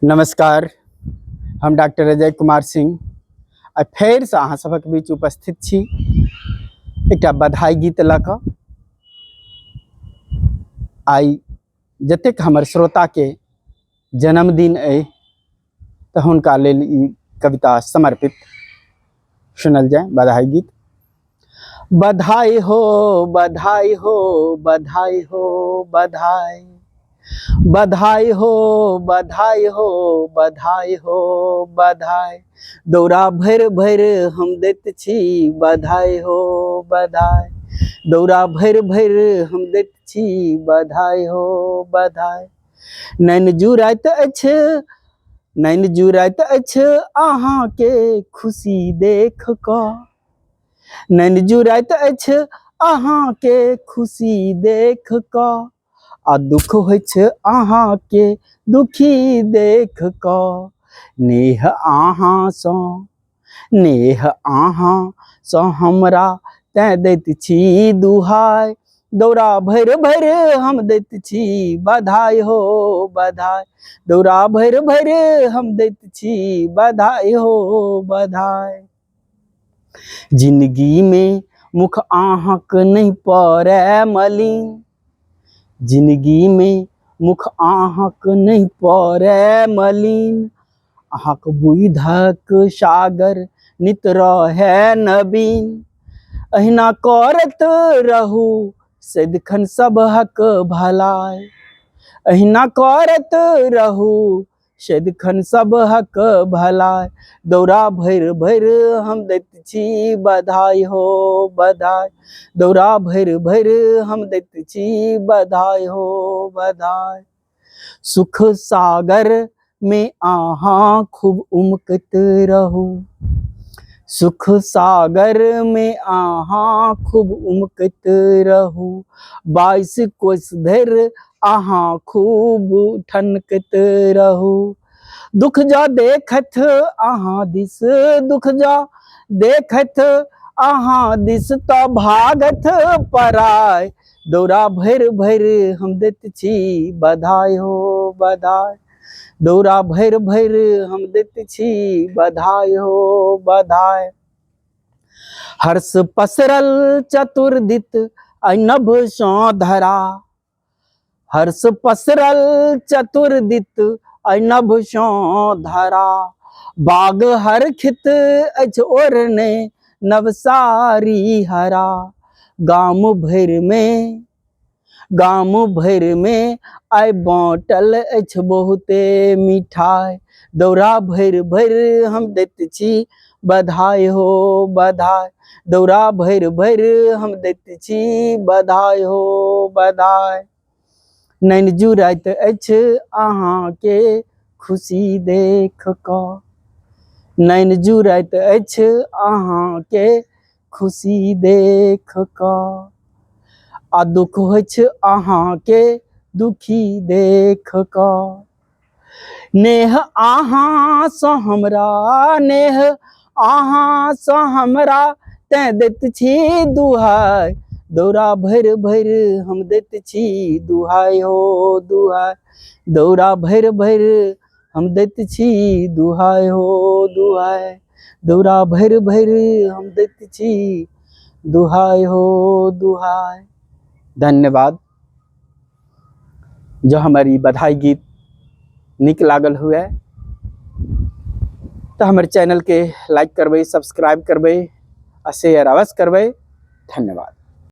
नमस्कार। हम डॉक्टर अजय कुमार सिंह आ फेरसँ अहाँ सभक बीच उपस्थित छी एकटा बधाई गीत लऽ कऽ। आइ जतेक हमर श्रोताके जन्मदिन अइ तऽ हुनका लेल ई कविता समर्पित सुनल जाय बधाई गीत। बधाई हो, बधाई हो, बधाई हो, बधाई, बधाई हो, बधाई हो, बधाई हो, बधाई। दौरा भरि भरि हम दैत छी बधाई हो बधाई। दौरा भरि भरि हम दैत छी बधाई हो बधाई। नैन जुड़ाइत अछि, नैन जुड़ाइत अछि अहाँके खुशी देख कऽ। नैन जुड़ाइत अछि अहाँके खुशी देख कऽ। आ दुख होइ छै अहाँके दुखी देख कऽ। नेह अहाँसँ, नेह अहाँसँ हमरा तैँ दैत छी दुहाइ। दौरा भरि भरि हम दैत छी बधाई हो बधाई। दौरा भरि भरि हम दैत छी बधाई हो बधाई। जिनगीमे मुख अहाँक नहि पड़य मलिन। जिनगीमे मुख अहाँक नहि पड़य मलिन। अहाँक बुधक सागर नित रहै नवीन। अहिना करैत रहू सदिखन सबहक भलाइ। अहिना करैत रहू सदिखन सबहक भलाइ। दौरा भरि भरि हम दैत छी बधाई हो बधाई। दौरा भरि भरि हम दैत छी बधाई हो बधाई। सुख सागर मे अहाँ खूब उमकैत रहू। सुख सागर मे अहाँ खूब उमकैत रहू। 22 कोस धरि अहाँ खूब ठनकैत रहू। दुख जँ देखथि अहाँ दिस, दुख जँ देखथि अहाँ दिस तऽ भागथि पराय। दौरा भरि भरि हम दैत छी बधाई हो बधाई। दौरा भरि भरि हम दैत छी बधाई हो बधाई। हर्ष पसरल चतुर्दित आइ नभसँ धरा। हर्ष पसरल चतुर्दित आइ नभसँ धरा। बाग हरखित अछि ओढ़ने नवसारी हरा। गाम भरिमे, गाम भरिमे आइ बाँटल अछि बहुते मिठाइ। दौरा भरि भरि हम दैत छी बधाई हो बधाई। दौरा भरि भरि हम दैत छी बधाई हो बधाई। नैन जुड़ाइत अछि अहाँके खुशी देख कऽ। नैन जुड़ाइत अछि अहाँके खुशी देख कऽ। आ दुख होइ छै अहाँके दुखी देख कऽ। नेह अहाँसँ हमरा, नेह अहाँसँ हमरा तैँ दैत छी दुहाइ। दौरा भरि भरि हम दैत छी दुहाइ हो दुहाइ। दौरा भरि भरि हम दैत छी दुहाइ हो दुहाइ। दौरा भरि भरि हम दैत छी दुहाइ हो दुहाइ। धन्यवाद। जँ हमर ई बधाई गीत नीक लागल हुए तऽ हमर चैनलके लाइक करबै, सब्सक्राइब करबै आ शेयर अवश्य करबै। धन्यवाद।